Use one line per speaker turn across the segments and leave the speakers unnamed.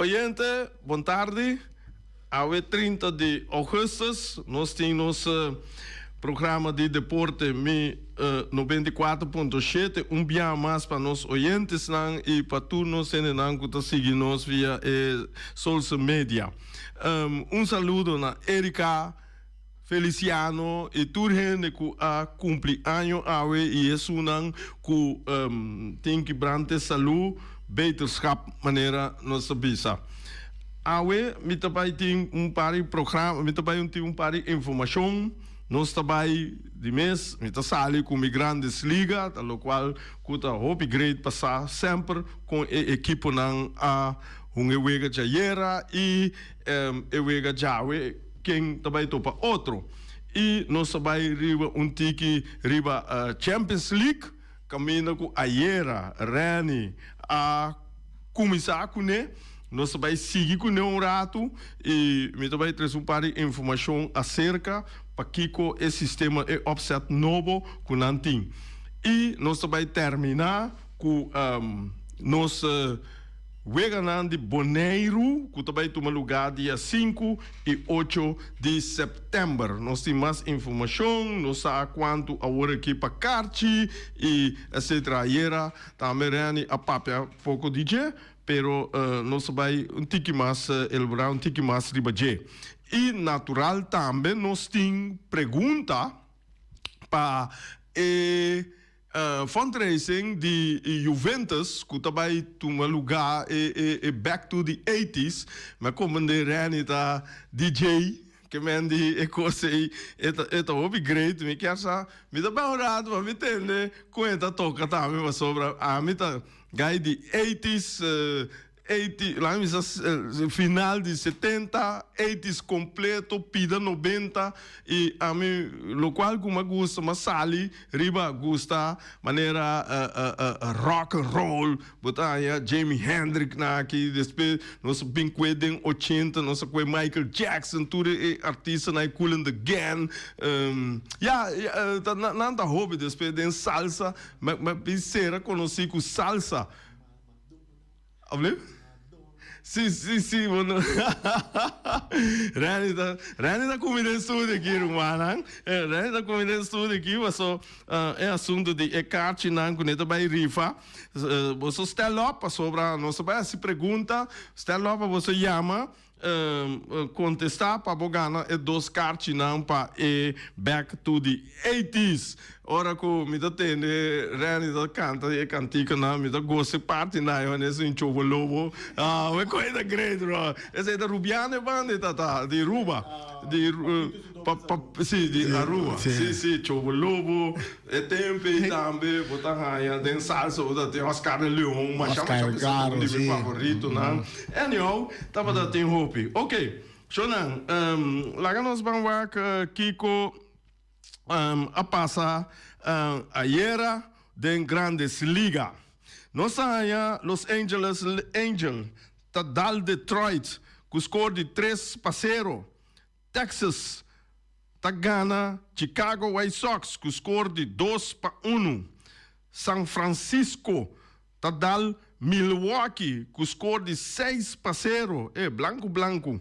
Oyente, bon tardi. Awe 30 di augustus nos tin nos programa di deporte Mi 94.7 un bia mas pa nos oyentesnan y pa tur nos hendenan cu ta sigui nos via e social media. Un saludo na Erika Feliciano y tur hende cu a cumpli año awe y esunnan cu tin kibrante salud, beterschap manera nos ta bisa. Awe mi ta bay tin un par di programa, mi ta bay tin un par di informacion, nos ta bay di mes, mi ta sali cu mi Grandes Liga, ta locual cu ta hopi great pa sa semper con e ekiponan a hunga e wega djayera y e wega djawe. Ken ta bai topa otro. Y nos ta bai riba un tiki riba Champions League caminda cu ayera Renny a cuminsa cune. Nos ta bai sigui cune un rato y mi ta bai trece un par di informacion acerca pakico e sistema e opzet nobo cu nan tin. Y nos ta bai termina cu nos Weganan di Boneiru ku ta bai tuma lugá dia sinku i ocho di sèptèmber. Nos tin mas informashon, nos sa kuantu awor aki pa karchi i etcetera. Ayera tambe Renny a papia poko di dje, pero nos ta bai un tiki mas elaborá un tiki mas riba dje. I natural tambe nos tin pregunta pa e. Fundraising di Juventus ku ta bai tuma lugá e back to the eighties. Mi a komprendé Renny ta DJ ke men di e kos ei e ta e ta hopi great. Mi kier sa mi ta bai un rato pa mi tende kon e ta toka tambe pasobra ami ta guy di eighties. Eighty, laga mi bisa final di setenta, eighties completo, pida nobenta y ami locual cu mi a gusta mi a sali riba gusta manera rock and roll, bo ta haña Jimi Hendrix na aki, despues nos a bin cue den ochenta nos a cue Michael Jackson, tur e artistanan e Kool and the Gang, ya nan ta hopi despues den salsa, mi a bin sera conoci cu salsa. Ablief? Si, si, si, bo no. Randy ta, Randy ta kumi den studio aki, rumannan. Randy ta kumi den studio aki, paso e asunto di e karchinan ku ne ta bai rifa. Boso stel op, pasobra nos ta bai hasi pregunta. Stel op pa boso yama. Contesta pa bo gana e dos karchinan pa e Back to the Eighties. Ora ku mi ta tende Randy ta kanta e kantikanan mi ta gosa e partinan ei wanneer su Chobo Lobo. Ah, mi koe ta great bro. Esei ta Rubiano e banda ei ta ta di Ruba. Di pa pa si di Aruba. Si si Chobo Lobo. E tempo ei tambe bo ta haña den salsa bo ta tin Oscar de Leon, masha masha
Oscar,
bisa ta un
claro,
di mi
sí.
favoritonan. Anyhow, tabata tin hopi. Ok, shownan, laga nos ban wak kiko a pasa ayera den Grandes Liga. Nos ta haña Los Angeles Angel ta dal Detroit ku skor di 3-0. Texas ta gana Chicago White Sox ku skor di 2-1. San Francisco ta dal Milwaukee ku skor di 6-0. E blanku blanku.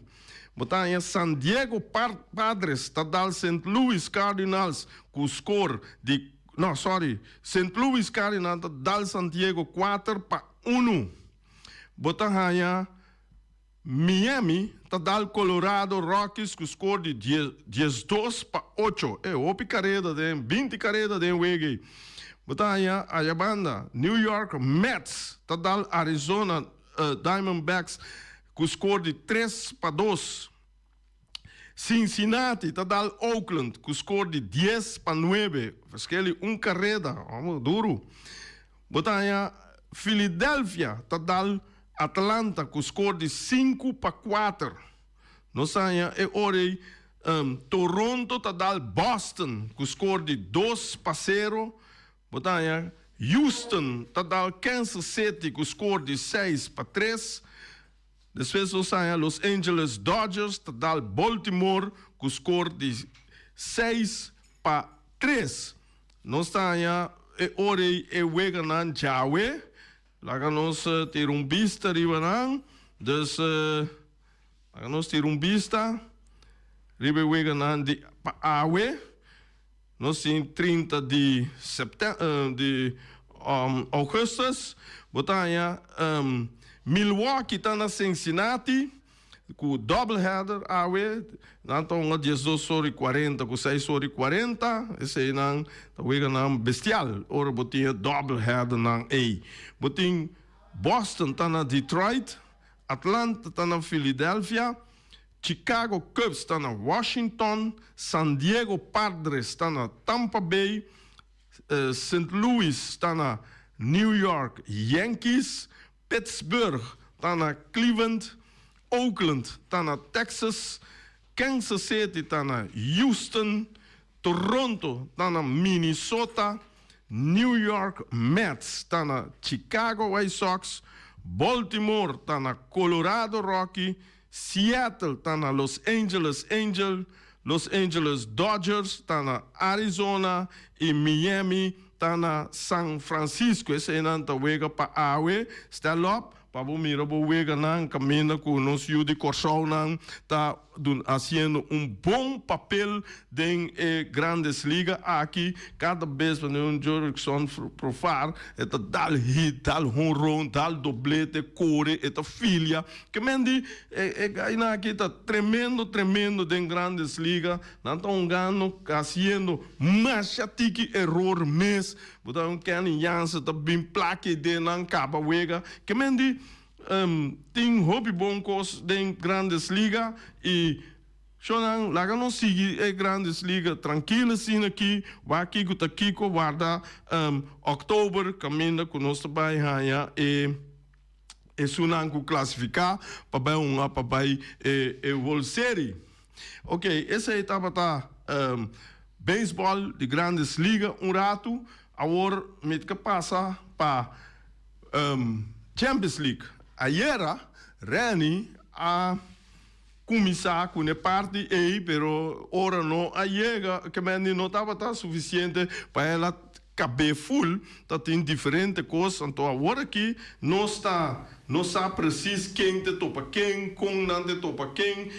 Bo ta haña San Diego Padres ta dal Saint Louis Cardinals ku skor di no sorry Saint Louis Cardinals ta dal San Diego 4-1. Bo ta haña Miami ta dal Colorado Rockies ku skor di 12-8. E hopi kareda den 20 kareda den wega ei. Bo ta haña aya banda New York Mets ta dal Arizona Diamondbacks ku skor di 3-2. Cincinnati ta dal Oakland ku skor di 10-9. Verschil di un kareda, amo duru. Bo ta haña Philadelphia ta dal Atlanta ku skor di 5-4. Nos ta haña e ora ei Toronto ta dal Boston ku skor di 2-0. Bo ta haña Houston ta dal Kansas City ku skor di 6-3. Despues nos haña Los Angeles Dodgers ta dal Baltimore ku skor di 6-3. Nos ta haña e ora ei e weganan djawe. Laga nos tira un bista riba nan. Dus laga nos tira un bista riba e weganan di pa awe. Nos tin 30 di septem di augustus. Bo ta haña Milwaukee ta na Cincinnati ku double header awe. Nan ta hunga 12 ora i 40 ku 6 ora i 40. Eseinan ta weganan bestial ora bo tin e double headernan ei. Bo tin Boston ta na Detroit, Atlanta ta na Philadelphia, Chicago Cubs ta na Washington, San Diego Padres ta na Tampa Bay, Sint Louis ta na New York Yankees, Pittsburgh ta na Cleveland, Oakland ta na Texas, Kansas City ta na Houston, Toronto ta na Minnesota, New York Mets ta na Chicago White Sox, Baltimore ta na Colorado Rocky, Seattle ta na Los Angeles Angel, Los Angeles Dodgers ta na Arizona y Miami ta na San Francisco. Eseinan ta wega pa awe. Stel op pa bo mira bo weganan kaminda ku nos yu di Kòrsounan ta hasiendo un bon papel den e Grandes Liga aki. Kada bes wanneer un Jurickson Profar e ta dal hit, dal honron, dal doblete, kore, e ta filia. Ke men di e gainan aki ta tremendo tremendo den Grandes Liga. Nan ta hungando hasiendo masha tiki eror mes. Bo ta un Kenny Jansen ta bin plaki den nan kaba wega. Ke men di tin hopi bon kos den Grandes Liga i shownan laga nos sigui e Grandes Liga trankil asina aki wak kiko ta kiko warda Oktober kaminda ku nos ta bai haña e esunnan ku klasifiká pa bai hunga pa bai e World Series. Ok, esei tabata beisbòl di Grandes Liga un ratu. Awor mi ta pasa pa Champions League. Ayera Renny a kuminsá ku e parti ei, pero ora no a yega, kemendi no tabata sufisiente pa el a Kab'é ful ta tin diferente kos, anto awor aki nos ta no sa presis ken te topa ken, kon nan te topa ken,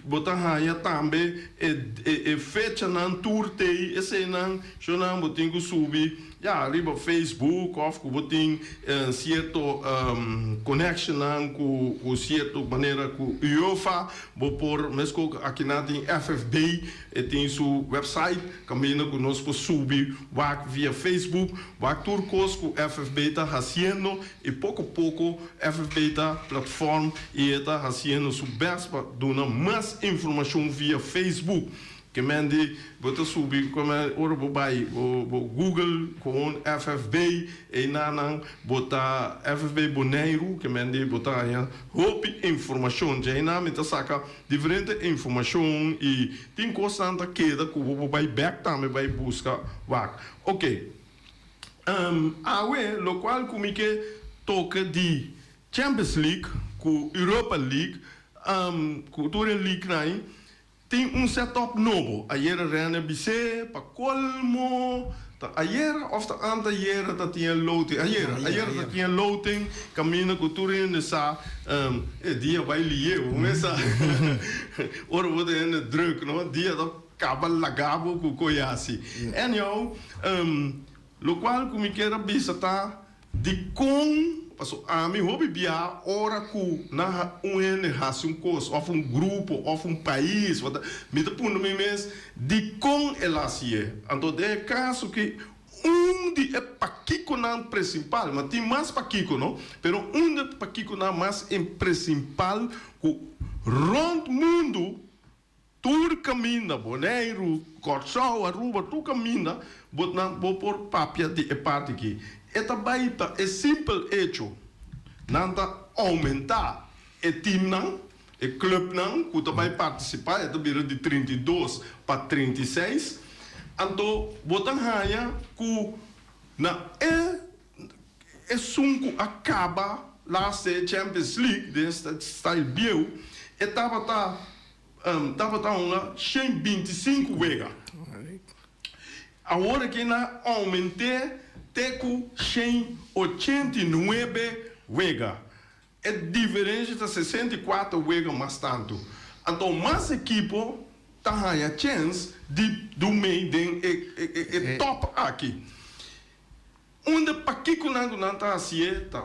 bo ta haña tambe e e fechanan tur tei eseinan shownan bo tin ku subi ya riba Facebook òf ku bo tin sierto connectionnan ku ku sierto manera ku UEFA bo por meskos akinan tin FFB. E tin su website kaminda ku nos por subi wak via Facebook, wak tur kos ku FFB ta hasiendo i poko poko FFB ta platform i e ta hasiendo su best pa duna mas informashon via Facebook. Ke men di bo ta subi ora bo bai bo Google gewoon FFB einanan bo ta FFB Boneiru ke men di bo ta haña hopi informashon. Djaina mi ta saka Diferente informacion y tin cosnan ta keda cu bo por bay bek tambe bay busca wak. Ok. Awe locual cu mi ke toca di Champions League cu Europa League cu tur e league nan tin un set up nobo. Ayera Rene bis'é pa colmo. Ta ayera of ta antayera ta tin e loting? Ayera, ayera ta tin e loting kaminda ku tur hende sa e dia bai lié bo mes sa. Ora bo ta hende druk no, dia ta kaba laga bo ku koe hasi. Anyhow, lokual ku mi kier a bisa ta Dikon? Paso ami hopi bia ora ku nan un hende hasi un kos òf un grupo òf un pais wata mi ta puntra mi mes dikon el a hasié. Anto den e kaso ki un di e pakikonan presimpal, ma tin mas pakiko no, pero un di e pakikonan mas presimpal ku rònt mundu Tur kaminda, Boneiru, Kòrsou, Aruba, tur kaminda bo nan bo por papia di e parti aki. E ta bai pa e simpel echo nan ta oumentá e timnan, e klupnan ku ta bai partisipá, e ta bira di 32 pa 36. Anto bo ta haña ku na e esun ku a kaba laatste Champions League den style bieu e tabata tabata hunga 125 wega. Awor aki nan a oument'é te ku 189 wega. E diferensha ta 64 wega mas tantu. Anto mas ekipo ta haña chèns di dun mei den e tòp aki. Unda pakiko nan ku nan ta hasié ta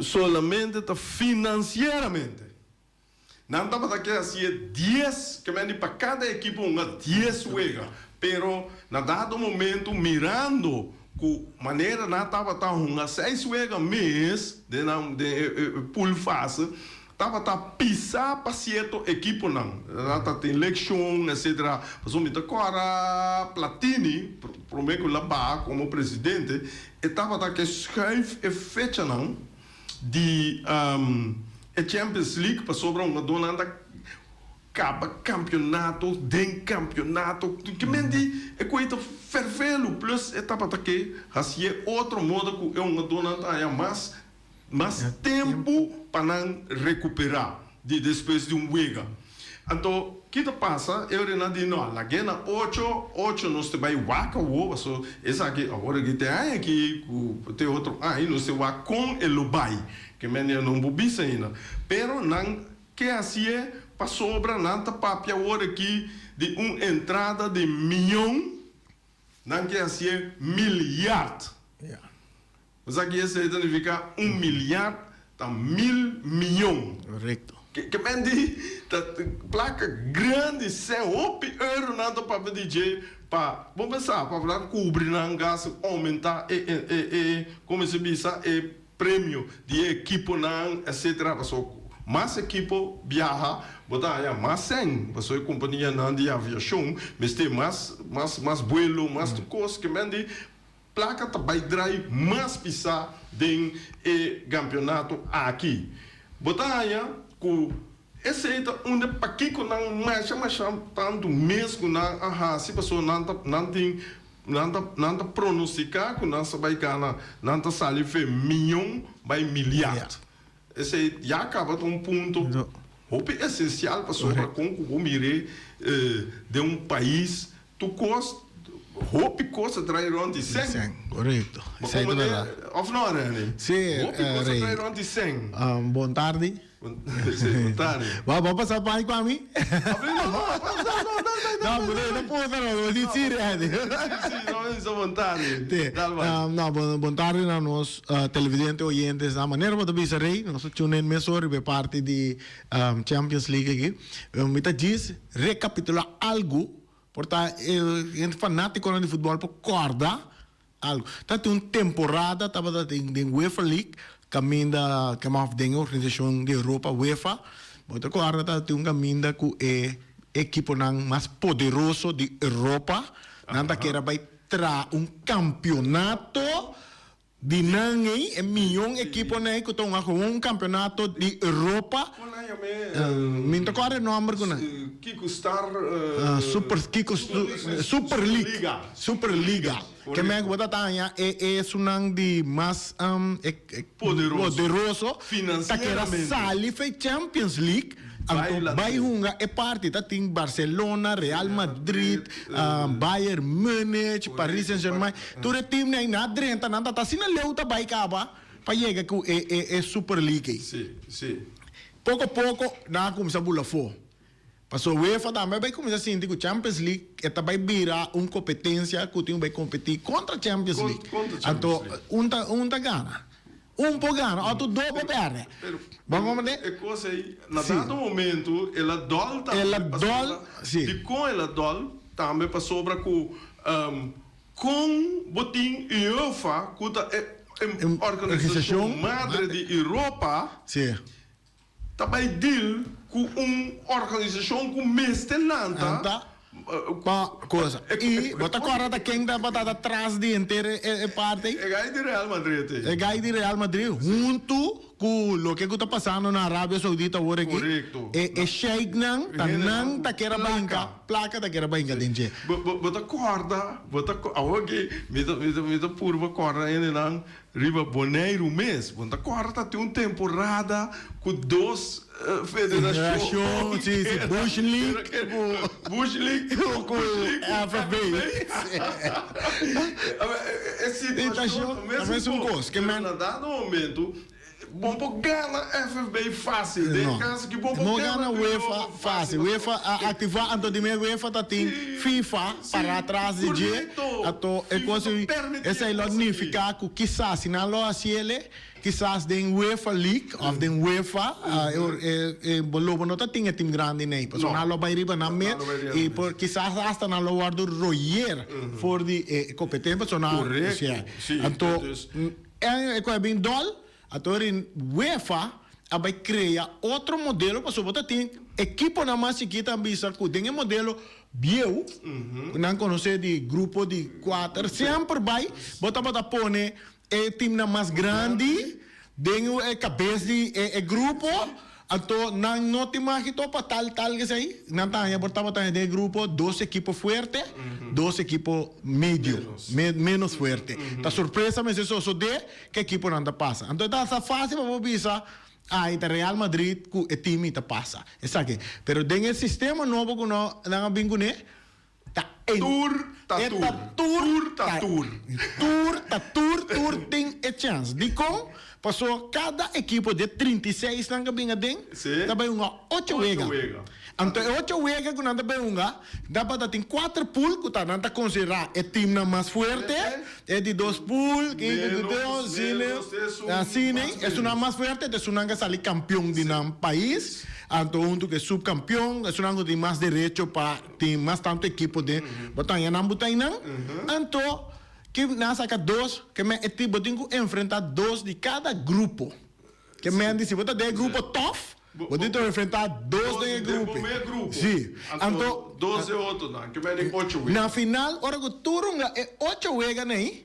solamente ta finansieramente. Nan tabata ke hasié dies, ke men di pa kada ekipo hunga dies wega, pero na dado momento mirando ku manera nan tabata hunga seis wega mes den nan den e pool fase tabata pisa pa sierto ekiponan. Nan ta tin lekshon etcetera. Pasobra mi ta kòrda Platini prome ku el a baha komo presidente e tabata ke schuif e fechanan di e Champions League pasobra hungadónan ta kaba kampionato den kampionato ke men di e koe ta fervelu plus e tabata ke hasié otro modo ku e hungadónan ta haña mas mas tempu pa nan rekuperá di despues di un wega. Anto ki ta pasa? E ora nan di no, lag'é na ocho, ocho nos ta bai wak awor, paso esaki awor aki te aña aki ku te otro aña nos ta wak kon e lo bai, ke mende no por bisa ainda. Pero nan ke hasié pasobra nan ta papia awor aki di un entrada di miyon, nan ke hasié milyard. Esaki esei ta nifiká un milyard ta mil miyon.
Korekto.
Ke men di ta plaka grandi, sèn hopi euro nan ta papia di dje pa, bo pensa, pa nan kubri nan gastu, oumentá e e e komo se bisa e premio di e ekiponan etcetera. Pasobra mas ekipo biaha bo ta haña mas sèn, pasobra e kompanianan di aviashon mester mas mas mas buelo, mas tur kos. Ke men di Plaka ta bai drai mas pisá den e gampionato aki. Bo ta haña ku esei ta un de pakiko nan masha masha tantu mes ku nan a hasi pasobra nan ta nan tin nan ta nan ta pronostiká ku nan sa bai gana nan ta sali fe miyon bai milyard. Esei ya kaba ta un punto hopi esensial pasobra kon ku bo mir'é den un pais Tur kos, hopi kos a drai rond di sèn.
Sèn, korekto. Esei ta bèrdat.
Òf no, Rene?
Sí, Rey.
Hopi kos a drai rond di sèn.
Bon tardi.
Sí, bon tardi.
Bo a pasa pai ku ami?
No, no, no,
no, no, no, no puedo, no, no, di sí, Rene.
Sí, sí, no, bisa bon tardi.
Sí.
Dal bai.
No, bon tardi na nos televidente, oyentes. Na manera bo ta bisa, Rey, nos a tune in mesora riba e parti di Champions League aki. Mi ta djis rekapitulá algu. Por ta e hende fanátikonan di futbòl por kòrda algu. Ta tin un temporada tabata den den UEFA League kaminda kema òf den e organisashon di Europa UEFA. Bo ta kòrda ta tin un kaminda ku e ekiponan mas poderoso di Europa nan ta kere bai traha un kampionato Di nan ei, e miyon ekiponan ei ku ta hunga gewoon un kampeonato di Europa.
Kon nan yam'é?
Mi no ta kòrda e nòmber ku nan.
Kiko Star.
Super, Kiko Super League. Super Liga. Ke men ku bo ta haña e esunnan di mas
Poderoso.
poderoso ta keda sali for e Champions League. Anto bai hunga e parti ta tin Barcelona, Real Madrid, Bayern Munich, Paris Saint Germain, tur e teamnan ei nan a drenta nan ta asina leu ta bai kaba pa yega ku e e Super League ei.
Sí, sí.
Poko poko nan a kuminsá bula afó. Pasobra UEFA tambe a bai kuminsá sinti ku Champions League e ta bai bira un kompetensia ku tin ku bai kompetí kontra Champions League. Anto un ta un ta gana. Un por gana, otro do por perde. Bo a comprende?
E cos ey, na dado momento, el a dol tambe.
El a dol, si.
Dicon el a dol? Tambe pasobra cu con bo tin UEFA, cu ta e organisacion madre di Europa,
Si.
ta bay deal cu un organisacion cu mester lanta.
Lanta pa cosa. Y bo ta corda ta ken tabata tras di henter e parti ey?
E guy di Real Madrid ey.
E guy di Real Madrid hunto cu loke cu ta pasando na Arabia Saudita awor aki.
Correcto.
E sheiknan ta nan ta kier a bay hinca placa ta kier a bay hinca den dje.
Bo ta corda, bo ta awor aki mi ta mi ta purba corda hendenan Riba Boneiru mes, bo no ta kòrda ta tin un temporada ku dos federashon
Si, si, Bush League
ku Bush League
ku FFB.
E situashon ta mesun kos, pero na dado momento. Bo por gana FFB fácil. Den
No.
caso cu bo por
No
gana
gana UEFA fácil. UEFA a activa anto di mes UEFA ta tin FIFA para atras di dje.
Correcto.
Anto e
FIFA
cos
ta permiti
esey lo
e cos aki.
nifica cu kisas si nan lo haciele kisas den UEFA League of den UEFA e e bo lo bo no ta tin e team grandi ney pasobra
No.
nan lo bay riba nan mes
Nan lo bay riba
y
nan mes.
por kisas hasta nan lo wordo royer for di e competencia pasobra nan
Correcto.
osea
Si,
anto
dus.
E ku a bin dòl, anto rin UEFA a bai krea otro modelo pasobra bo ta tin ekiponan mas chikito a bisa ku den e modelo bieu ku nan konosé di grupo di kuater semper bai bo tabata pone e timnan mas grandi den e kabes di e grupo. Anto nan no tin magi topa tal tal esei, nan ta haña por tabata haña den e grupo dos ekipo fuerte, dos ekipo medio, menos fuerte. Ta sorpresa mester sosodé ke ekiponan ta pasa. Anto e ta hasta fácil pa bo bisa, ay ta Real Madrid ku e team i ta pasa. Esaki. Pero den e sistema nobo ku no nan a bin kuné, Ta en.
Tur ta
E
tur.
ta tur.
Tur ta tur.
Tur ta tur, tur tin e chèns. Dikon? Pasobra kada ekipo di e 36 nan ku bin aden
Sí.
ta bai hunga ocho
Ocho
wega.
wega.
Anto e ocho wega ku nan ta bai hunga, tabata tin kuater pool ku ta nan ta konsiderá e timnan mas fuerte, e di dos pool, ki
Menos,
dos, asina,
menos, esun
asina,
mas
esunnan
menos.
mas fuerte ta esunnan ku a sali kampion di nan pais, anto huntu ku e supkampion, esunnan ku tin mas derecho pa Tin mas tantu ekipo den bo ta haña nan bo ta einan. Anto ki nan a saka dos ke men e tin bo tin ku enfrentá dos di kada grupo. Ke men di si bo ta den e grupo tòf bo tin ku enfrentá dos den e grupo. Si. Anto
Dos e otronan ke men di ocho wega.
Na final ora ku tur hunga e ocho weganan ei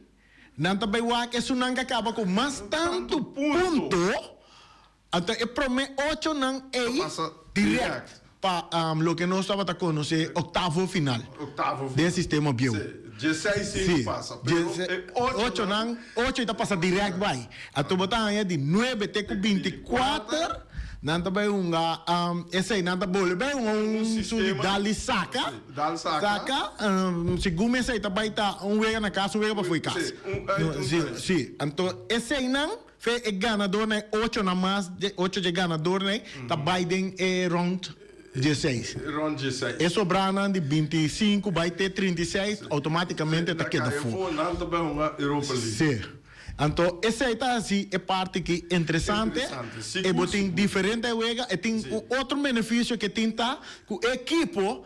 nan ta bai wak esunnan ku a kaba ku mas tantu punto. Anto e promé ochonan ei dirèkt pa loke nos tabata konosé oktavo final den e sistema bieu. Sí, ochonan, ocho i ta pasa dirèkt bai. Anto bo ta haña di nuebe te ku 24, nan ta bai hunga esei, nan ta bolbe bai hunga un su di dal i saka, saka, segun esei ta bai ta un wega na kas, un wega pafó di kas. Sí, sí, anto eseinan. Fe e ganadornan e ochonan mas dje ocho dje ganadornan ta bai den e rond dieseis.
Rond dieseis.
E sobranan di 25 bai te 36 automaticamente ta keda for.
Nan ta bai hunga Europa League.
Si. Anto esei ta hasi e parti ki interesante.
Interesante. Sigur,
E bo tin
sigur.
diferente wega. E tin
Si.
un otro beneficio ke tin ta ku e ekipo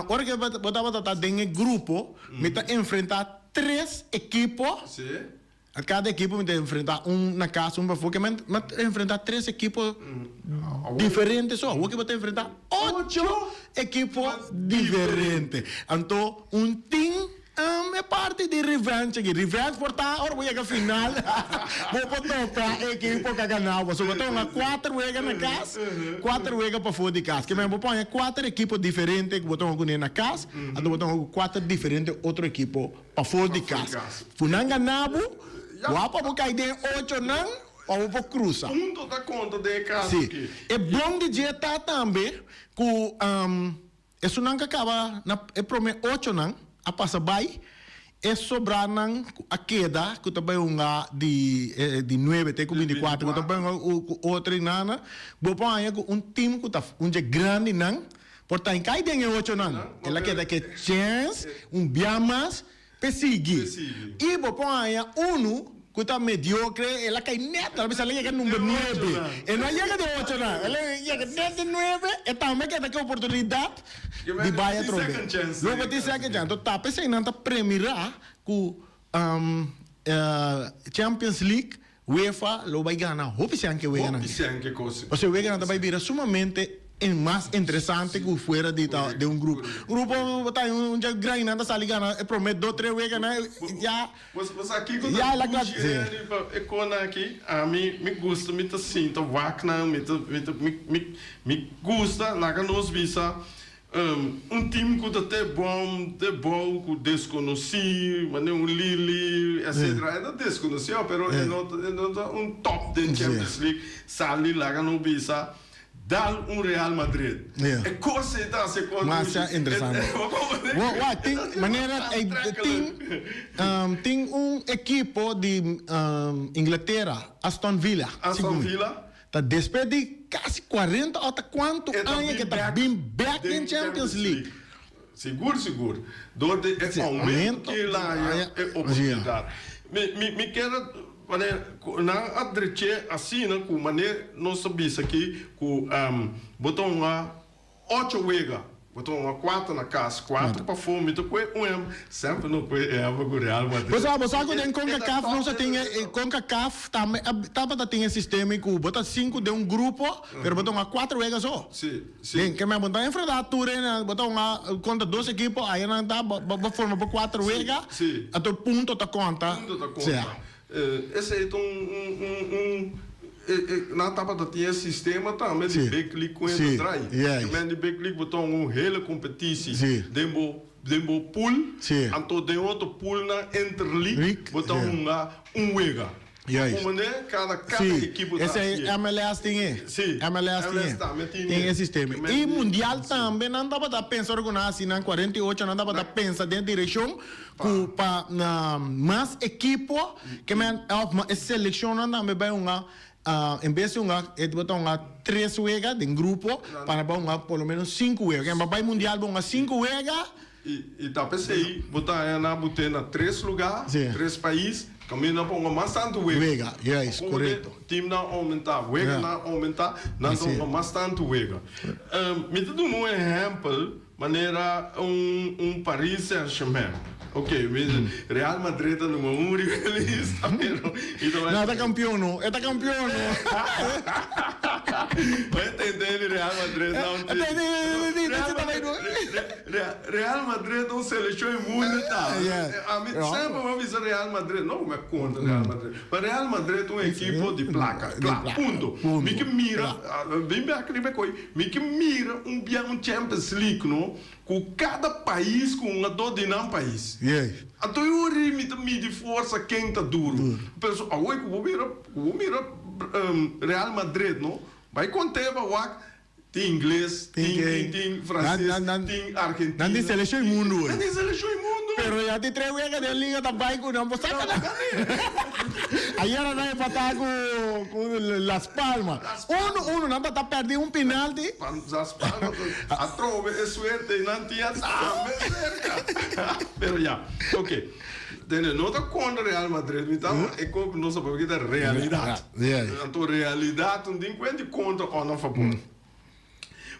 ora ke bo tabata ta den e grupo mi ta enfrenta tres ekipo.
Si.
A kada ekipo mi ta enfrentá un na kas, un pafó. Ke men mi ta enfrentá tres ekipo diferente so. Awor ke bo ta enfrentá ocho ekipo diferente. Anto un tin e parti di revenge aki. Revenge por ta ora bo yega final bo por topa e ekipo ku a gana bo. So bo ta hunga kuater wega na kas, kuater wega pafó di kas. Ke men bo por haña kuater ekipo diferente ku bo ta hunga kuné na kas, anto bo ta hunga ku kuater diferente otro ekipo. Pafó di kas. Fu nan gana bo, wou pa bo kai den e ochonan pa bo por krusa.
Punto ta konta den e kas
Sí.
aki.
E bon di dje ta tambe ku esunnan ku a kaba na e promé ochonan a pasa bai, e sobranan ku a keda ku ta bai hunga di di nuebe te ku 24 ku ta bai hunga ku otro i nana, bo por haña ku un tim ku ta un dje grandinan Por ta kai den e ochonan, el a keda ke chèns un bia mas p'e sigui. I bo por haña unu ku ta mediokre, el a kai nèt, el a bisa el a yega number nuebe. E no a yega den ochonan, el a yega nèt den nuebe, e tambe keda ke oportunidat di bai atrobe. Lo bo tin second chance. Anto ta p'esei nan ta premirá ku Champions League UEFA lo bai gana hopi sean ke weganan.
Hopi sean ke kos.
Pasobra e weganan ta bai bira sumamente mas interesante ku fuera di ta den un grupo. Grupo bo ta un dja grainan ta sali gana e prome dos tres weganan ya.
Bo sa kiko ta dushi Henry pa e konan aki? Ami mi gusta mi ta sinta wak nan mi ta mi ta mi mi gusta laga nos bisa Un team ku ta te bom, te bou, ku deskonosí, manera un Lille, etcetera, e ta deskonosí, pero e no e no ta un top den Champions League. Sali laga no bisa. Dal un Real Madrid.
Yeah.
E kos ei ta hasi kos
Masha interesante. Wa, wa, tin manera ei tin tin un ekipo di Inglatera, Aston Villa.
Aston Villa.
Ta despues di kasi 40 o ta kuantu aña ke ta bin bek den Champions League.
Sigur sigur. Dor di e aumento ki el a haña e oportunidat. Mi mi mi kier manera ku nan a drech'é asina ku manera nos ta bisa aki ku bo ta hunga ocho wega, bo ta hunga kuater na kas, kuater pafó, mi ta kue un ehèmpel, semper no kue ehèmpel ku Real Madrid.
Bo sa bo sa ku den Concacaf nos a tin e Concacaf tambe a tabata tin e sistema ku bo ta sinku den un grupo pero bo ta hunga kuater wega so.
Si.
Si. Den ke men bo ta enfrentá tur e nan, bo ta hunga kontra dos ekipo, aya nan ta bo bo forma bo kuater wega,
Si.
anto punto ta konta.
Punto ta konta. Esei ta un un un un e e nan tabata tin e sistema tambe di big league ku hende ta drai. Ke men di big league bo ta hunga un hele kompetisi den bo den bo pool, anto den otro poolnan interleague bo ta hunga un wega.
Juist.
Como ne cada cada
Sí,
equipo ta
esei
hacié.
MLS tin e.
Sí,
MLS tin
MLS
e.
tambe tin
Tin
e.
e sistema.
Ke men
I
di
mundial
sí.
tambe nan tabata pensa ora ku nan hasi nan 48 nan tabata
Na
pensa den direkshon
pa.
ku pa na mas ekipo ke men òf e selekshonnan tambe bai hunga en bes di hunga e tabata hunga tres wega den grupo
Nan
pa nan bai hunga por lo menos sinku wega. Ke men bai mundial bai hunga sinku wega.
I ta p'esei bo ta haña nan but'é na tres lugá,
Sí.
tres pais, kaminda nan ponga mas tantu wega.
Wega, juist,
Komo de
korekto.
timnan oumentá, weganan oumentá, nan ta
Así.
hunga mas tantu wega. Mi ta duna un ehèmpel manera un un Paris Saint-Germain. Ok, mi Real Madrid ta numa un riba e lista, pero mi ta bai.
No, e ta kampion no, e ta kampion no.
Bo a tende di Real Madrid nan tin. Real Madrid. Real Madrid ta un seleccion e mundo ta. Ami semper mi a bisa Real Madrid, no ku mi a kontra Real Madrid, ma Real Madrid ta un ekipo di plaka, kla, punto. Mi ke mira, bin bek riba e koi, mi ke mira un bia un Champions League no, ku kada pais ku hungadó di nan pais. Anto e ora ei mi ta midi forsa ken ta duru. Pero awor ku bo mira, ku bo mira Real Madrid no, bai kont'e pa wak Tin ingles, tin tin tin frances, tin argentino.
Nan tin seleccion y mundo hoy.
Nan tin seleccion y mundo.
Pero ya tin tres wega den liga ta bay cu nan por saca nan. Ayer nan a empata cu cu Las Palmas. Uno uno nan ta perdi un penalti.
Las Palmas atrobe e suerte y nan tin a tambe cerca. Pero ya, ok. Tene no ta contra Real Madrid mi ta e co cu nos a papia ta realidad. Anto realidad un tin cuenta di contra o na fabor.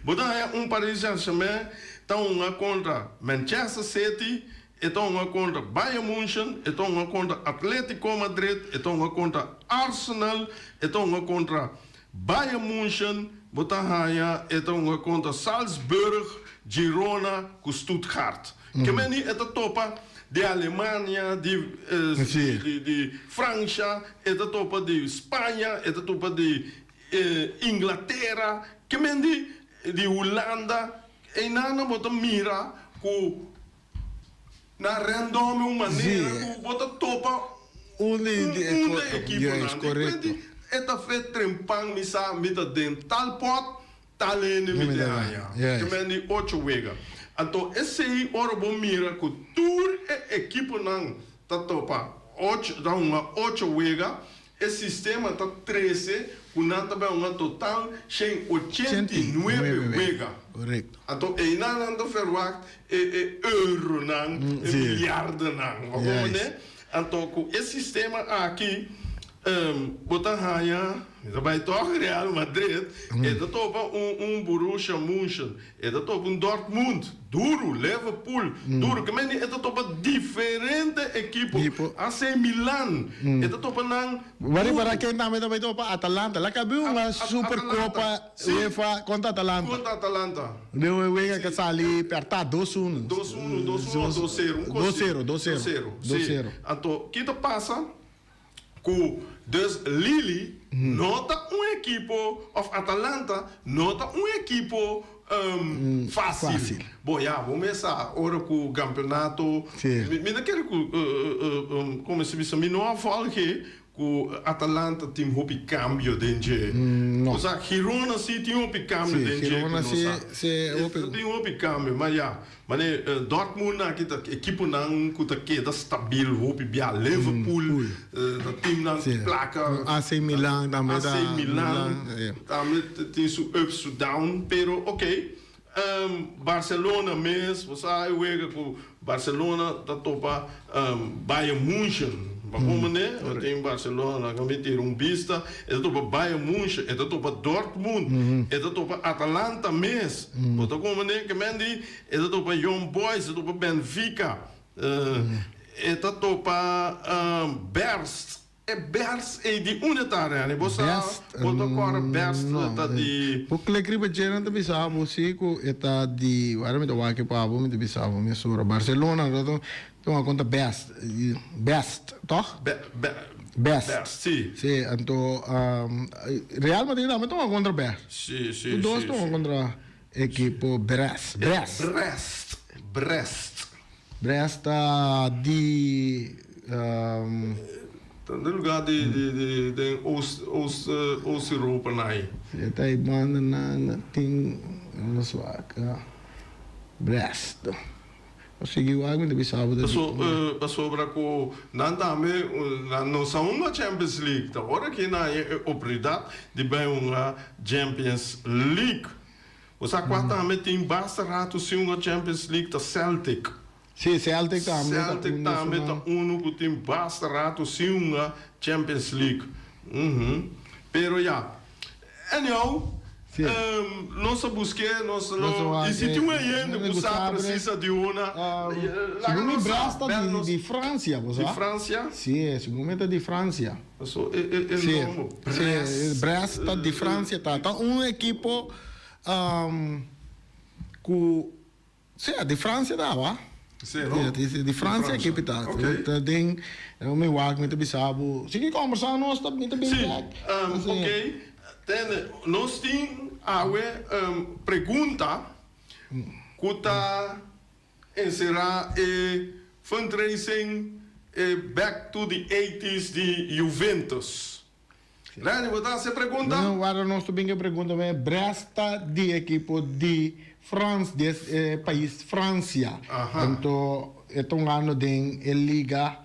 Bo ta haya un Paris Saint Germain ta hunga contra Manchester City, e ta hunga contra Bayern Munchen, e ta hunga contra Atletico Madrid, e ta hunga contra Arsenal, e ta hunga contra Bayern Munchen, bo ta haya e ta hunga contra Salzburg, Girona cu Stuttgart. Ke meni e ta topa di Alemania, di di Francia, e ta topa di Spaña, e ta topa di Inglatera, ke men di di Hulanda, einan bo ta mira ku nan random un manera ku bo ta topa
Un di
un
e
ekiponan. Di e ta fe trempan mi sa mi ta den tal pot. Tal hende mi te haña. Ke men di ocho wega. Anto esei ora bo mira ku tur e ekiponan ta topa ocho, ta hunga ocho wega, e sistema ta trese ku nan ta bai hunga total 189 wega. Anto einan nan ta verwagt e e euronan, e miliardonan. Bo komprende? Anto ku e sistema aki bo ta haña, mi ta bai tòg Real Madrid, e ta topa un un Borussia München, e ta topa un Dortmund, duru, Liverpool, duru, ke mende e ta topa diferente ekipo, AC Milan, e ta topa nan
Bo ripara ken tambe ta bai topa? Atalanta. La kabi un Supercopa UEFA kontra Atalanta.
Kontra Atalanta.
Den un wega ke sali perta dos uno.
Dos uno, dos uno o dos sero? Un
kos Dos sero, dos sero.
Dos sero,
Dos
si.
sero.
Anto, ki ta pasa? Ku dus Lille no ta un ekipo, of Atalanta no ta un ekipo fásil.
Fásil.
Bon, ya, bo mes sa ora ku kampeonato,
Si.
mi, mi ta kere ku, komo si bisa, mi no a volge. Ku Atalanta tin hopi kambio den dje.
No.
Osea, Girona si tin hopi kambio
Sí,
den dje ku
Girona
nos
si,
sa.
si hopi.
Tin hopi kambio, ma ya, mane Dortmund aki ta ekiponan ku ta keda stabil hopi bia. Liverpool
Pool.
ta teamnan
Sí.
plaka.
AC Milan tambe ta.
AC Milan tambe tin su ups su down, pero ok. Barcelona mes, bo sa e wega ku Barcelona ta topa Bayern Munchen. Pa kon manera? Bo tin Barcelona, laga mi tira un bista, e ta topa Bayern Munchen, e ta topa Dortmund, e ta topa Atalanta mes. Bo ta kon manera? Ke men di e ta topa Young Boys, e ta topa Benfica, e ta topa Brest. E bers ei di unda ta Rene? Bo sa
Best,
bo ta kòrda best
no.
ta di.
Bo klik riba dje nan ta bisa bo si ku e ta di wara mi ta wak pa bo mi ta bisa bo mesora Barcelona no ta tuma konta best best tòg?
Be be
Best.
Best si.
Si anto Real Madrid tambe tuma kontra best.
Si si
Tur dos
si
tuma
si.
kontra ekipo Brest Brest.
Brest Brest.
Brest ta di.
Ta den lugar di di den oost oost oost Europa na ei.
Si e ta ei banda nan tin nos wak Brest. Nos sigui wak mi ta bisa bo ta di.
Pasobra ku nan tambe nan no sa hunga Champions League. Ta ora ki nan haña e oportunidat di bai hunga Champions League. Bo sa kua tambe tin basta ratu sin hunga Champions League ta Celtic.
Sí, Celtic tambe ta
Celtic
unu
tambe ta
su
unu ku tin basta ratu sin hunga Champions League. Uhum. Pero ya. Anyhow,
Sí.
nos a busk'é, nos
Nos a
lo,
wak
i si
e
tin un hende
hende
ku
ku
sa
sa
precisa di una, laga
Segun mi
nos sa,
Brest ta
bel
di
nos.
di Francia, bo
Di
sa?
Francia?
Sí, segun mi ta di Francia.
Paso e e e
Sí,
nomber
sí,
Brest.
Brest ta di Francia ta. Ta un ekipo ku sí, di Francia ta wa.
Sí, no?
Sí, di Francia ekipo ta.
Ok.
Ta den mi wak mi ta bisa bo, sigui kombersá nos ta mi ta bin
Sí,
bek.
ok. Tende, nos tin awe pregunta ku ta Enserá e fundraising e Back to the Eighties di Juventus. Randy, bo ta hasi e pregunta?
No, warda nos ta bin ku e pregunta me Brest ta di ekipo di Frans di e pais Francia. Anto e ta hungando den e liga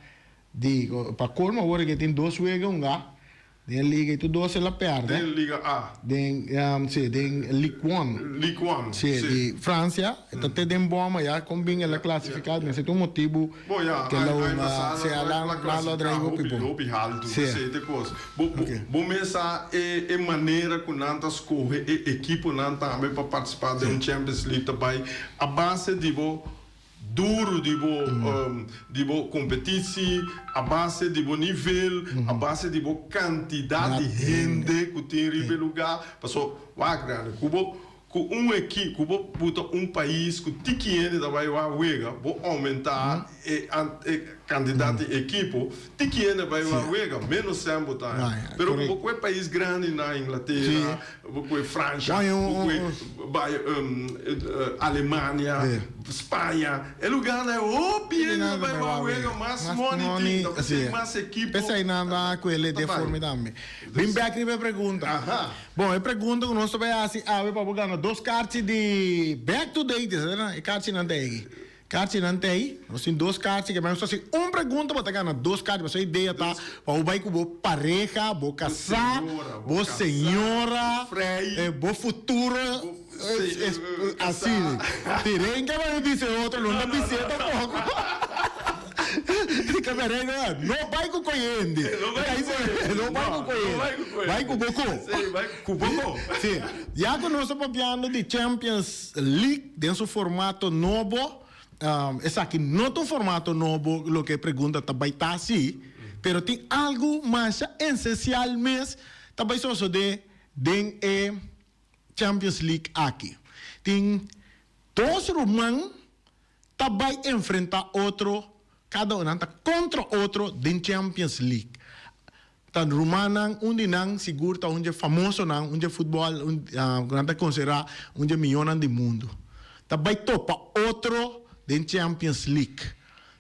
di pa colmo awor ke tin dos wega hunga. Den e liga y tur dos el a perde.
Den Liga A.
Den, si, den Ligue One.
Ligue One,
si.
Si,
di Francia. E ta te den boma ya con bin el a clasifica. Mester tin un motibu
Bo ya,
ke lo
aña pasá
si,
nan
nan
a
lo
clasifica
drei hopi
hopi,
bon.
hopi haltu.
Si.
Esey ta e cos. Bo, bo,
Ok.
bo mes sa e, e manera cu nan ta scoge e ekiponan tambe pa participa den un Champions League ta bay a base di bo Duru di bo di bo kompetisi, a base di bo nivel, a base di bo kantidat di hende ku tin riba e lugá. Paso, wak grandi, ku bo ku un eki ku bo buta un pais ku tiki hende ta bai wak wega, bo oumentá e e kantidat di ekipo, tiki hende bai wak wega, ménos sèn bo ta haña. Pero ku bo ku e pais grandi na Inglatera, Bo koe Francia, bo koe bai Alemania, Spaña, e lugarnan e hopi hende ta bai wak wega, mas money tin, ta p'esei mas ekipo.
P'esei nan ta kuele de forma tambe. Bin bek riba e pregunta. Bon, e pregunta ku nos ta bai hasi awe pa bo gana dos karchi di Back to Date, e karchinan ta egi. Karchinan ta ei. Nos tin dos karchi ke nos ta hasi un pregunta bo ta gana dos karchi. Pasobra e idea ta pa bo bai ku bo pareha, bo kasá, bo señora, bo futuro asi. Tiren ke bai bisa e otro no ta bis'é tampoco. Ke bai no bai ku koyende. No bai ku koyende. Bai ku bo ko.
Ku bo ko.
Si. Ya ku nos ta papiando di Champions League den su formato nobo, esaki no ta un formato nobo loke e pregunta ta bai ta si, pero tin algu masha esensial mes ta bai sosode den e Champions League aki. Tin dos ruman ta bai enfrenta otro, kada un nan ta kontra otro den Champions League. Ta rumannan, un di nan sigur ta un dje famosonan, un dje futbòl ku nan ta konsiderá un dje mihónan di mundu. Ta bai topa otro den Champions League.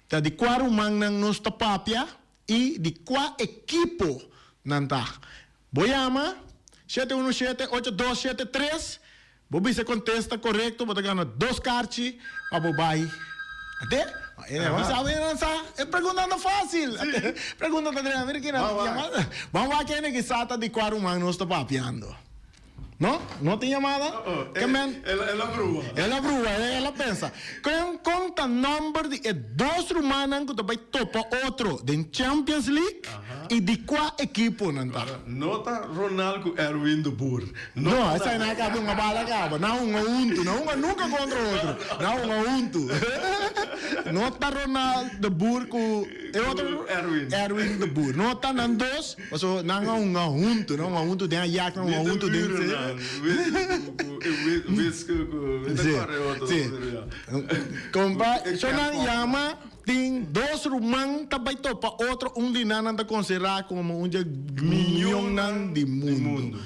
Ta di kua rumannan nos ta papia? i di kua ekipo nan ta. Bo yama 717 8273, bo bisa e kontesta korekto, bo ta gana dos karchi pa bo bai. Ate? Bo sa bo sa e pregunta ta fásil. Pregunta ta drenta. Mira kina yamada. Ban wak kende ki sa ta di kua ruman nos ta papiando. No? No tin yamada? Ke men?
El a brua.
El a brua, el a pensa. Kon kon ta nomber di e dos rumannan ku ta bai topa otro den Champions League i di kua ekipo nan ta?
No ta Ronald ku Erwin de Boer.
No, esei nan a kaba hunga bala kaba. Nan hunga huntu. Nan hunga nunka kontra otro. Nan hunga huntu. No ta Ronald de Boer ku e otro?
Erwin.
Erwin de Boer. No ta nan dos. Paso nan a hunga huntu, nan a hunga huntu den Ajax, nan a hunga huntu den.
Sí,
sí. Kompa, so nan yama tin dos ruman ta bai topa otro, un di nan nan ta konsiderá komo un dje miñonnan di mundu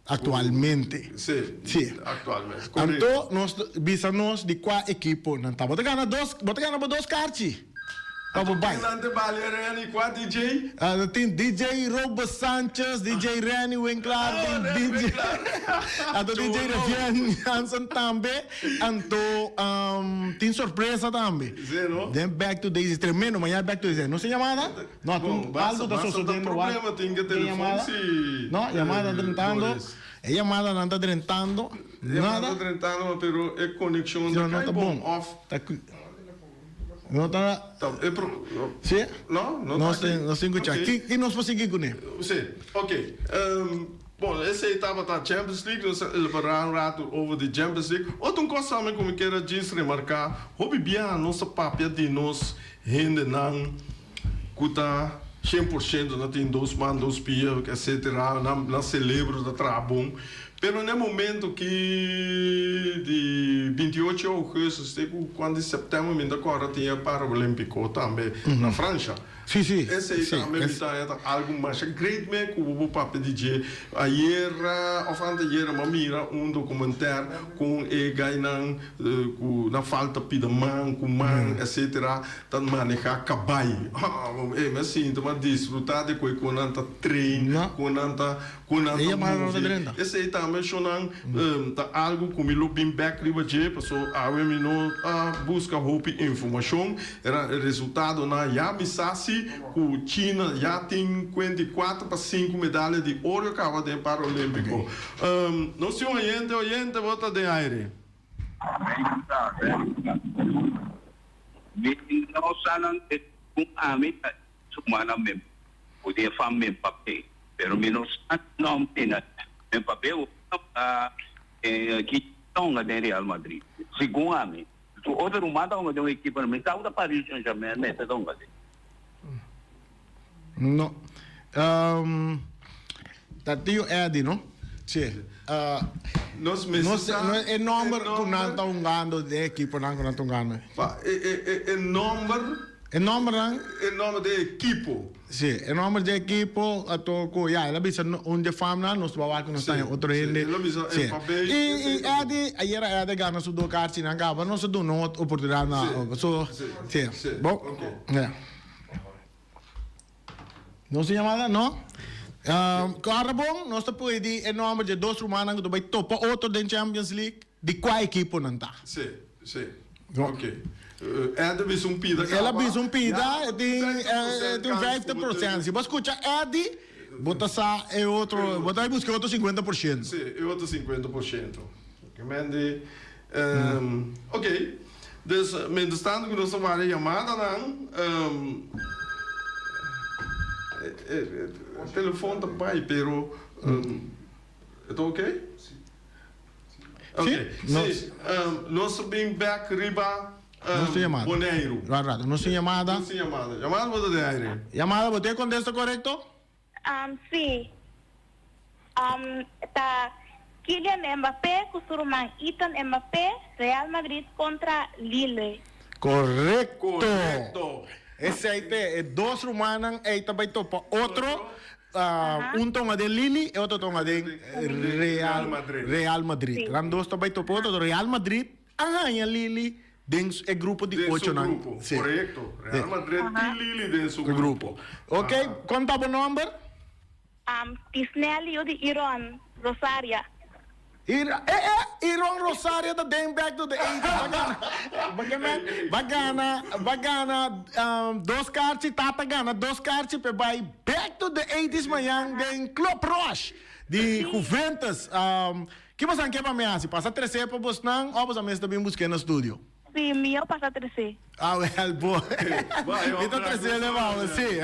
aktualmente.
Sí,
Sí.
aktualmente.
Anto nos bisa nos di kua ekipo nan ta. Bo ta gana dos, bo ta gana bo dos karchi. Pa bo bai.
Ken nan bali Renny? Kua DJ?
Ah, tin DJ Robert Sanchez, DJ Renny Winklaar,
Oh,
tin
Renny
DJ
Winklaar.
Anto DJ
Chono.
Revian Jansen tambe. Anto um, tin sorpresa tambe.
Sí, no?
Den Back to Daisy, tremendo, mañana Back to Daisy. No se llamada? No,
Bon,
tin
basta,
algo ta
basta
sucediendo.
problema tin ke
Tin
telefon
llamada?
si.
No, llamada
eh,
drentando.
Boris.
E llamada nan ta drentando.
Llamada
Nada.
drentando, pero e conexion
No,
ta
no
kai
ta
bon
bon.
of
Ta cu- No ta.
Ta, e pro,
Sí?
No, no
Nos
ta
tin, nos tin kucha.
Ok.
Ki, ki nos por sigui kuné?
Sí, ok. Bon, esei tabata Champions League, nos a elaborá un ratu over di Champions League. Otro un kos tambe ku mi kier a djis remarká, hopi biaha nos ta papia di nos hendenan ku ta 100% nan tin dos man, dos pia, etcetera, nan, nan celebro ta traha bon. Pero n'e momento ki di 28 augustus te ku kuantu di september mi ta kòrda tin e Paralímpiko tambe na Fransha.
Sí, sí.
Esei
Sí,
tambe mi
es
ta haña ta algu masha great me ku bo por papia di dje. Ayera òf antayera mi a mira un documentèr kon e gainan ku na falta pida man ku man etcetera ta maneha kabai. E mi a sinti mi a disfruta di koe kon nan ta train, kon nan ta Ku nan
E
ta
yamada no ta
move.
drenta.
Esei tambe shonnan ta algu ku mi lo bin bek riba dje, paso awe mi no a buska hopi informashon. Era e resultadonan ya mi sa si ku China ya tin 54 pa 5 medalya di oro kaba den Paralímpiko. Nos tin un oyente, oyente bo ta den aire.
Mi no sa nan te ku ami ta suma nan mem ku di e fam mem papé pero mi no sa nom di nan mem papé ta ki tonga den Real Madrid segun ami su otro ruman ta hunga den un ekipo mi sa ku ta Paris Saint Germain mester ta hunga den.
No. Ta tio Eddie, no? Sí.
Nos mester sa
E nomber ku nan ta hungando den ekiponan ku nan ta hungando.
Pa e nomber.
E nombernan.
E nomber den ekipo.
Sí, e nomber den ekipo ato ku ya el a bisa un dje famnan nos ta wak ku nos ta haña otro hende.
Sí, el a bisa Mbappé.
I Eddie ayera Eddie a gana su dos karchinan kaba nos a duna un oportunidat na so sí. Bon. Ya. Nos tin yamada? No? Ora bon, nos ta pidi e nomber dje dos rumannan ku ta bai topa otro den Champions League, di kua ekipo nan ta.
Sí, sí. Ok. Ed a bisa un pida
El a
kaba.
bisa un pida,
Ya,
e tin, e tin un 50%. Si bo a skucha Eddy, bo ta sa e otro, bo ta bai buska e otro 50%.
Sí, e otro 50%. Mandy, ok. Dus, mientras tanto ku nos ta wara yamadanan, e telefon ta bai, pero e ta ok? Ok, si, nos ta bin bek riba Boneiru.
Rato, rato, nos tin yamada.
Nos tin yamada. Yamada bo ta den aire.
Yamada, bo tin e kontesta korekto?
Sí. Ta Kylian Mbappé ku su ruman Ethan Mbappé, Real Madrid kontra Lille.
Korekto!
Korekto!
Esei te, e dos rumannan ei ta bai topa otro, un tonga den Lille, e otro tonga den Real Madrid. Real Madrid. Nan dos ta bai topa otro, Real Madrid a haña Lille. Den e grupo di
Den su
ochonan.
grupo,
Sí.
korekto. Real Madrid tin Lille den su
Grupo.
grupo.
Ok, kon ta bo nòmber?
Tisnelly yu di Iron Rosaria.
Ira, eh eh, Iron Rosaria ta den Back to the Eighties. Ba gana, ba gana, ba gana, ba gana dos karchi, tata gana dos karchi p'e bai Back to the Eighties mañan den Club Rush di Juventus. Ki bosan ke pa mi hasi? Pasa tresé pa bosnan òf bosan mes ta bin busk'é na studio?
Sí, mi yo pasa tresé.
Ah, wèl, bo. Mi ta tresé le pa bo, sí.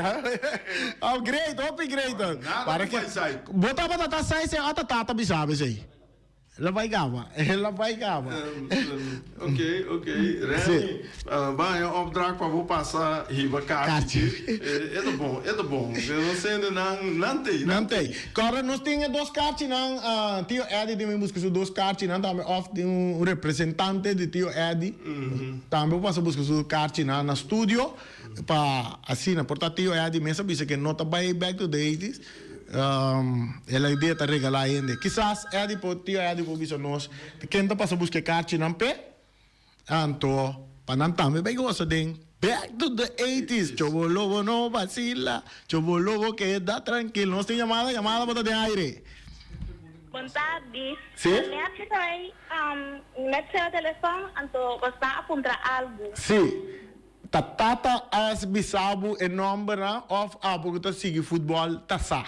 Oh, great, hopi great.
Nada ku bai sai.
Bo tabata ta sai esei òf ta tata bisa bo esei? El a bai kaba, el a bai kaba.
Ok, ok. Remy, bo haña opdracht pa bo pasa hiba kachi. E ta bon, e ta bon. Nos hende nan, nan tei.
Nan tei. Kòrda nos tin e dos karchinan, Tio Eddie tin bin buska su dos karchinan tambe òf tin un representante di Tio Eddie tambe por pasa buska su karchinan na studio pa asina por ta Tio Eddie mes a bisa ke no ta bai back to the eighties. El a idea ta regalá hende. Kisas Eddie por, tio Eddie por bisa nos ken ta pasa buska e karchinan p'e. Anto pa nan tambe bai gosa den Back to the eighties. Chobo lobo no basila, chobo lobo keda trankil. Nos tin yamada, yamada bo ta den aire.
Bon tardi.
Sí.
Net cu ta net cera telefon anto bo sta a puntra algu.
Sí. Ta tata a bisa bo e nombernan of abo ku ta sigui futbòl ta sa?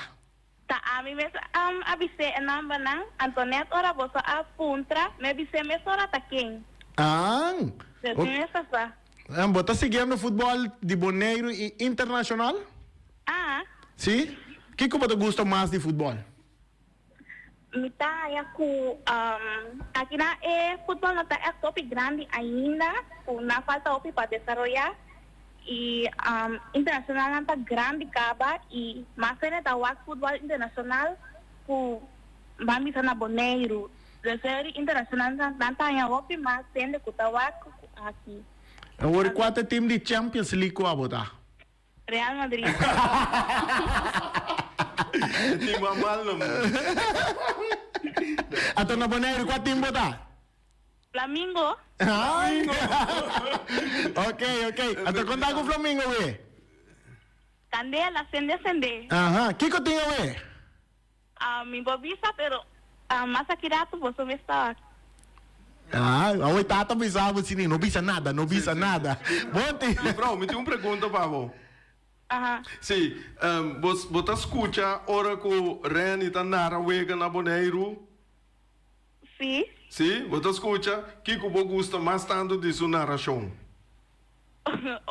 Ta ami mes a bis'é e nombernan, anto nèt ora boso a puntra, mi a bis'é mesora ta ken.
Aan!
Pues mi mes ta sa.
Bo ta siguiendo futbòl di Boneiru i internashonal?
Aa.
Sí? Kiko bo ta gusta mas di futbòl?
Mi ta haña ku akinan e futbòl no ta ègt hopi grandi ainda, ku nan falta hopi pa desaroyá i internashonalnan ta grandi kaba i mas hende ta wak futbòl internashonal ku ban bisa na Boneiru. Deseri internashonal nan ta haña hopi mas hende ku ta wak ku aki.
Awor kua ta e tim di Champions League ku abo ta?
Real Madrid.
E team a mal na mundo.
Anto na Boneiru kua team bo ta?
Flamingo.
Ay. Ok, ok. Anto kon ta ku Flamingo we?
Candela, sende sende.
Aha. Kiko tin awe?
Mi bo bisa pero mas aki rato boso mes ta.
Ah, awe tata bisa bo sini, no bisa nada, no bisa nada. Bon tin.
Mevrouw, mi tin un pregunta pa bo.
Aha.
Si, bo bo ta scucha ora cu Renny ta nara wega na Boneiru?
Si.
Si, bo ta scucha? Kico bo gusta mas tanto di su narracion?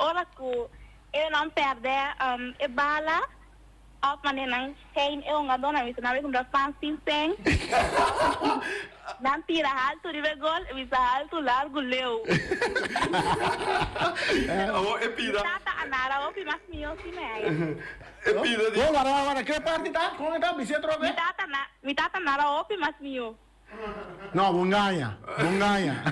Ora ku e nan pèrdè e bala òf manera nan skein e hungadónan bisa nan bai kumpra pan sin sèn nan tira haltu riba e gol e bisa haltu largu leu.
Awor e pida.
Mi tata a nara hopi mas mihó si mi haya.
E pida di.
Wara wara wara ke parti ta? Kon e ta? Bisa otro be.
Mi tata na mi tata nara hopi mas mihó.
No, bo ngaña, bo ngaña.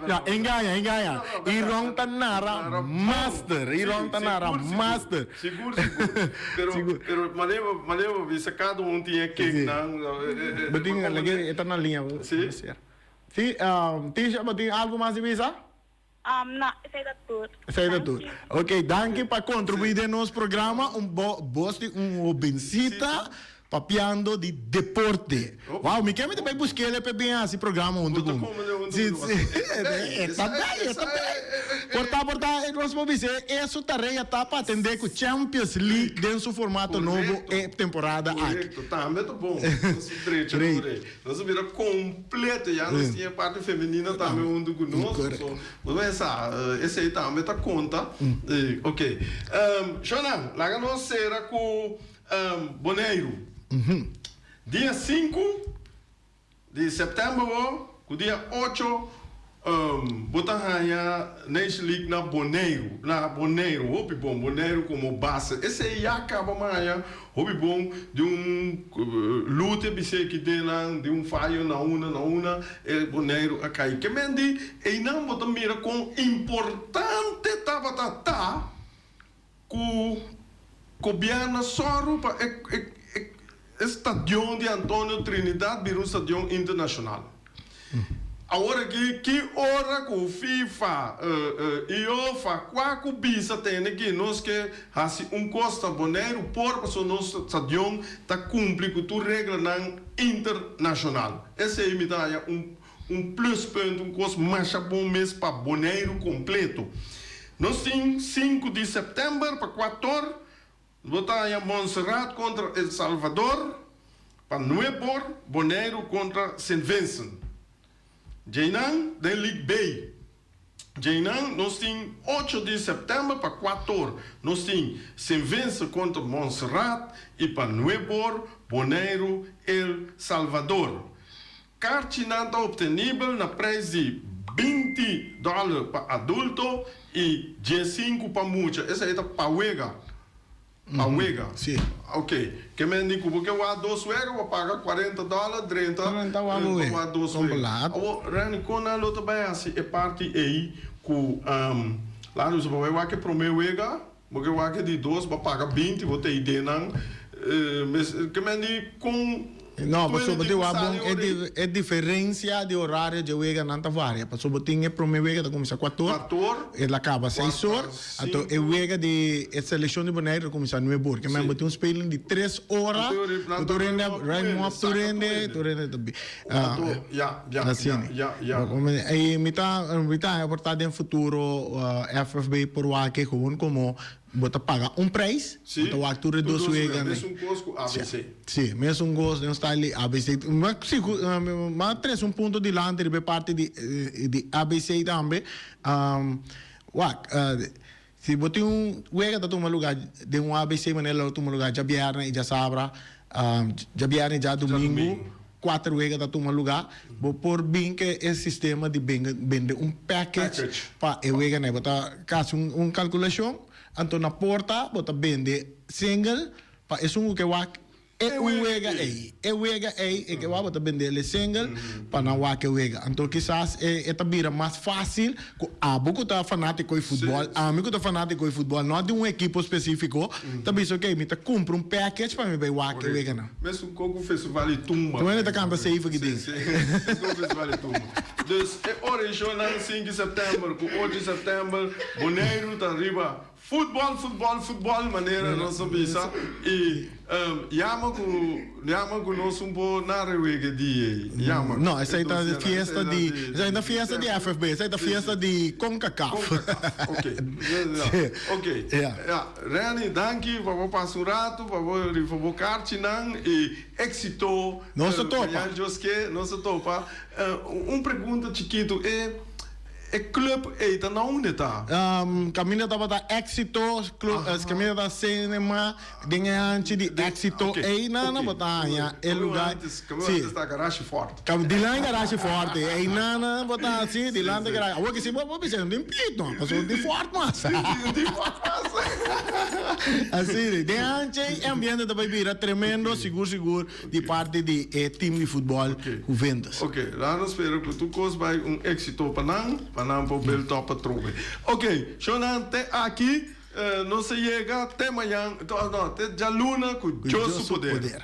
No, e ngaña, e ngaña. Iron ta nara master, Iron ta nara master.
Sigur, sigur. Pero, pero manera, manera bo bisa cada un tin e cake nan.
Bo tin, e ta na liña.
Si.
Si, Tisha, bo tin algo mas di bisa?
No, esei ta tur.
Esei ta tur. Ok, danki pa contribui den nos programa. Un bo bos di un hobencita papiando di deporte. Wow, mi ke mi ta bay busquele p'e bin haci programa hunto cu mi. Si, si. E ta bay, e ta bay. Por ta, por ta, nos por bisa e su tarea ta pa atende cu Champions League den su formato nobo e temporada aki.
Correcto, tambe ta bon. Nos drecha
Great.
por ey. Nos a bira completo, ya nos tin e parti femenina tambe hunto cu nos. So, bo ta pensa, esey tambe ta conta. Ok. Shona, laga nos cera cu Boneiru. Dia sinku di september bo cu dia ocho bo ta haña Nation League na Boneiru. Na Boneiru, hopi bon, Boneiru como base. Esey ya caba maña Hopi bon di un lute bis'é ki den nan di un fayo na una na una e Boneiru a kai. Ke men di einan bo ta mira kon importante tabata ta ku gobièrnu a sòru pa e e stadion di Antonio Trinidad bira un stadion internashonal. Awor aki ki ora ku FIFA, IOFA, kua ku bisa tene ki nos ke hasi un kos na Boneiru por pasobra nos stadion ta kumpli ku tur reglanan internashonal. Esei mi ta haña un un pluspunt, un kos masha bon mes pa Boneiru kompleto. Nos tin sinku di sèptèmber pa kuator Bo ta haña Montserrat kontra El Salvador, pa nuebor Boneiru kontra Sint Vincent. Djeinan den League B. Djeinan nos tin ocho di sèptèmber pa kuator nos tin Sint Vincent kontra Montserrat i pa nuebor Boneiru El Salvador. Karchinan ta optenibel na prijs di 20 dòler pa adulto i 15 pa mucha. Esei ta pa wega. Pa wega.
Sí.
Ok. Ke men di ku bo ke wak dos wega, bo paga 40 dòler, drenta
40 wak bo
pa
wega.
wak dos
Kon
wega.
laat.
Awor, Renny, kon nan lo ta bai hasi e parti ei ku, laat nos bo bai wak e promé wega, Bo ke wak e di dos, bo paga 20, bo ta idee nan. Ke men di kon
No, pasobra
tuende
bo
tin
tin
ku
wak bon
sali
e
ora
di
ei.
e diferencia di horario dje weganan ta varia. Pasobra bo tin e prome wega ta cuminsa cuator,
Cuator,
e la caba seis
cuarta,
or, anto e
cinco.
wega di e seleccion di Boneiru ta cuminsa nuebe or. Ke men
Si.
bo tin un speling di tres ora,
Anto ora
ku
nan ta
tur hende
ruim op
ruim
tuende,
op tur
saca
hende,
tuende.
tur hende ta bi.
Anto, ya, ya, ya,
Asina.
ya, ya.
I mi ta, mi ta haña por ta den futuro FFB por wak e gewoon komo bo ta paga un prijs,
Sí,
bo ta wak tur e
tur
dos
dos wega,
weganan.
mesun kos ku ABC.
Sí, mesun kos den style di ABC. Ma sí, ku ma trese un punto dilanti riba e parti di di ABC tambe. Wak, si bo tin un wega ta tuma luga den un ABC manera lo tuma luga djabièrnè i djasabra, djabièrnè i djadumingu, kuater wega ta tuma luga, bo por bin ke e sistema di bende un package pa e weganan. Bo ta hasi un kalkulashon, anto na porta bo ta bende single pa esun ku ke wak E un wega ei, e wega ei, e ke wak bo ta bende el e single pa nan wak e wega. Anto kisas e ta bira mas fácil ku abo ku ta fanátiko di futbòl, ami ku ta fanátiko di futbòl, no di un ekipo spesífiko, ta bisa okey mi ta kumpra un package pa mi bai wak e weganan.
Mesun kon ku festival di tumba.
Ta manera ta kanta safe aki den.
Si, si. Mesun kon festival di tumba. Dus e orishonnan 5 di sèptèmber ku 8 di sèptèmber Boneiru ta riba Futbol, futbol, futbol, manera nos a bisa y yama cu yama cu nos un por na rewege di ey, yama.
No, esey ta fiesta di, esey ta fiesta di FFB, esey ta fiesta di Concacaf.
Concacaf, ok. Ok, ya. Renny, danki pa bo pasa un rato, pa bo rifa bo karchinan y exito.
Nos ta topa.
Mañana Dios ke, nos ta topa. Un pregunta chikito, e. E club ey ta na unda e ta?
Caminda tabata Exito, caminda ta cinema den e hanchi di Exito ey nan bo ta haña e lugar.
Caminda antes ta Garage Forte.
Dilanti Garage Forte ey nan bo ta si dilanti garage. Awor ki si bo bisa no tin pit no pasobra no tin Ford mas.
No tin Ford mas.
Asina den hanchi ey e ambiente ta bay bira tremendo sigur sigur. Di parti di e team di futbol Juventus.
Ok, laat nos spera cu tur cos bay un exito pa nan, pa nan por build up atrobe. Ok, shownan te aki, nos a yega te mañan, no, te djaluna cu Dios su poder.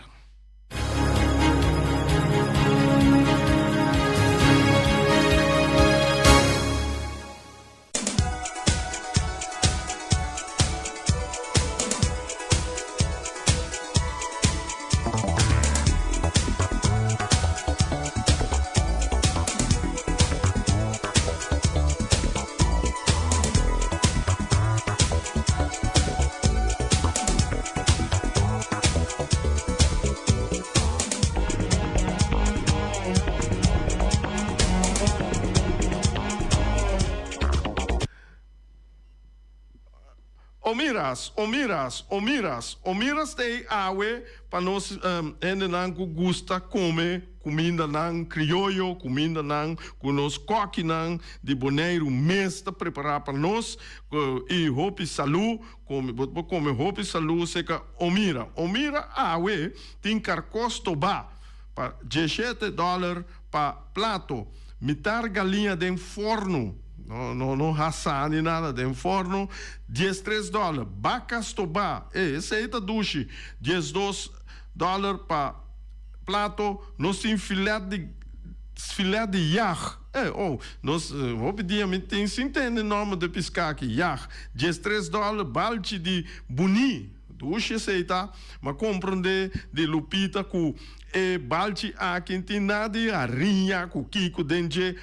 Omiras, omiras, omiras, omiras ta ei awe pa nos hendenan ku gusta kome kumindanan krioyo, kumindanan ku nos kòkinan di Boneiru mes ta prepará pa nos i hopi salú, kome bo por kome hopi salú seka Omira. Omira awe tin karkos tobá pa 17 dòler pa plato. Mitar galiña den forno, no no no hasá ni nada, den forno, 13 dòler. Baka stobá, e esei ta dushi, 12 dòler pa plato. Nos tin filet di. Filet di yag. Eh, oh, nos hopi dia mi tin sin tende nomber di piská aki, yag. 13 dòler balchi di buní. Dushi esei ta. M'a komprondé di Lupita ku e balchi aki tin nada di hariña ku kiko den dje.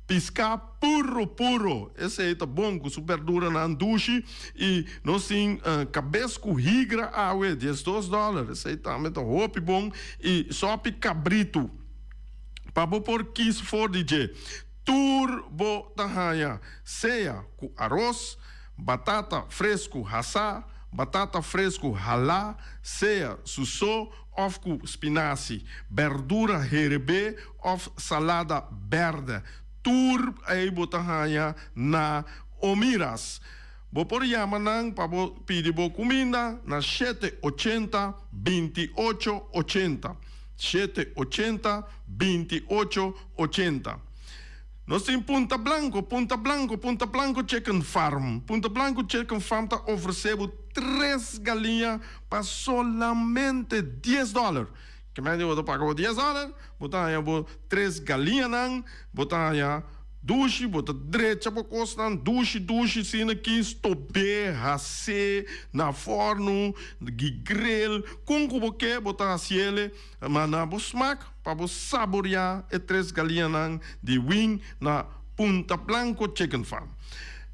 Piská puro puro. Esei ta bon ku su berduranan dushi. I nos tin kabes ku higra awe, 12 dòler. Esei tambe ta hopi bon. I sòpi kabritu. Pa bo por kis for di dje. Tur bo ta haña, sea ku aros, batata fresku hasá, batata fresku halá, sea su so òf ku spinasi, bèrdura herebé òf salada bèrdè. Tur ei bo ta haña na Omiras. Bo por yama nan pa bo pidi bo kuminda na 780, 28 80. 780, 28 80. Nos tin Punta Blanco, Punta Blanco, Punta Blanco Chicken Farm. Punta Blanco Chicken Farm ta ofresé bo tres galiña pa solamente 10 dòler. Ke men di bo ta paga bo 10 dòler, bo ta haña bo tres galiñanan, bo ta haña dushi, bo ta drecha bo kosnan dushi dushi asina ki stob'é, has'é na fòrnu, grill, kon ku bo ke bo ta hasiel, ma na bo smak pa bo saboriá e tres galiñanan di wing na Punta Blanco Chicken Farm.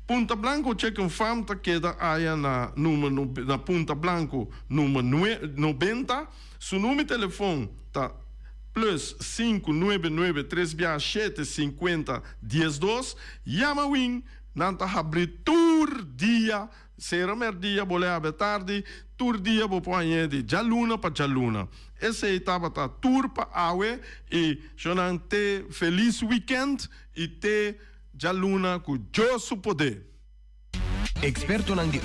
Punta Blanco Chicken Farm ta keda aya na number na Punta Blanco number 90. Su number di telefon ta plus 599 tres bia 7 50 12. Yama win, nan ta habri tur dia, sera merdia bo le habri tardi, tur dia bo por hañ'é di djaluna pa djaluna. Esei tabata tur pa awe i shonan te felis weekend i te djaluna ku Dios su poder.
Expertonan di.